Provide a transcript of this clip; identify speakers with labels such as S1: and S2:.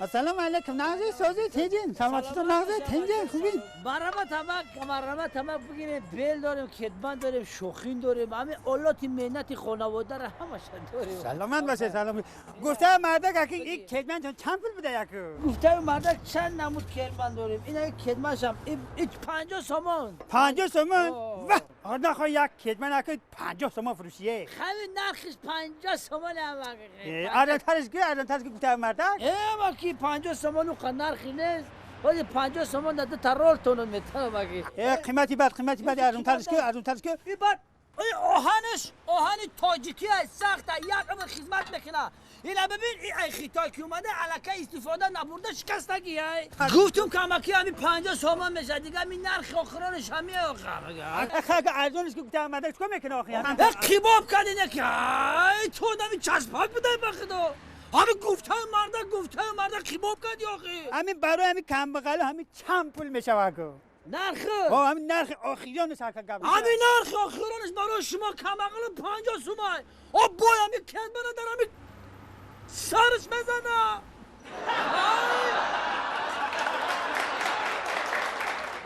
S1: Ассалому алайкум, нағзи, сози, тинҷин, саломатитон нағзи, тинҷин, хубин?
S2: Марҳамат, ҳамак, марҳамат, ҳамак бигирем. Бел дорем, кетман дорем, шохин дорем, ҳамин олоти меҳнати хонаводаро ҳамаша дорем.
S1: Саломат бошед, салом. Гуфта мардак, аки, ин кетман чанд пул буда яку?
S2: Гуфтаи мардак, чанд намуд кетман дорем. Ина кетманшам 50 сомон.
S1: 50 сомон?
S2: О.
S1: Ваҳ, нахо як кетман, аки, 50 сомон фурӯшие?
S2: Хеле нархиш 50 сомон, ҳамак.
S1: Арзонтарш ки, арзонтарш ки, гуфта мардак?
S2: Ки 50 сомон уқа нархи нест, вале 50 сомон да дута рол тонон метавам, аки.
S1: Қимати бад, қимати бад. Арзонтарш ки, арзонтарш ки?
S2: И бад оҳанаш оҳани тоҷикӣ аст, сахта, як умр хизмат мекуна. Ина бибин, и ай хитой ки омада, аллакай истифода набурда, шикастагӣ. Ай гуфтум, камаки ҳами 50 сомон мешад, дига ҳами нархи охиронаш ҳами.
S1: Ага, арзонш ки, гуфта мардак, чикор мекуна охи?
S2: Қибоб кардине ки, ай ту одами часпак будай, ба худо. Ҳами гуфтаи мардак, гуфтаи мардак, қибоб кардӣ охи.
S1: Ҳамин барои ҳамин камбағало ҳамин чанд пул мешавад ку?
S2: Нархи?
S1: О, ҳамин нархи охиронаш, ака, гап.
S2: Ҳамин нархи охиронаш барои шумо камақало 50 сумай. О бой, ҳами кетмана дар ҳами сараш мезанам.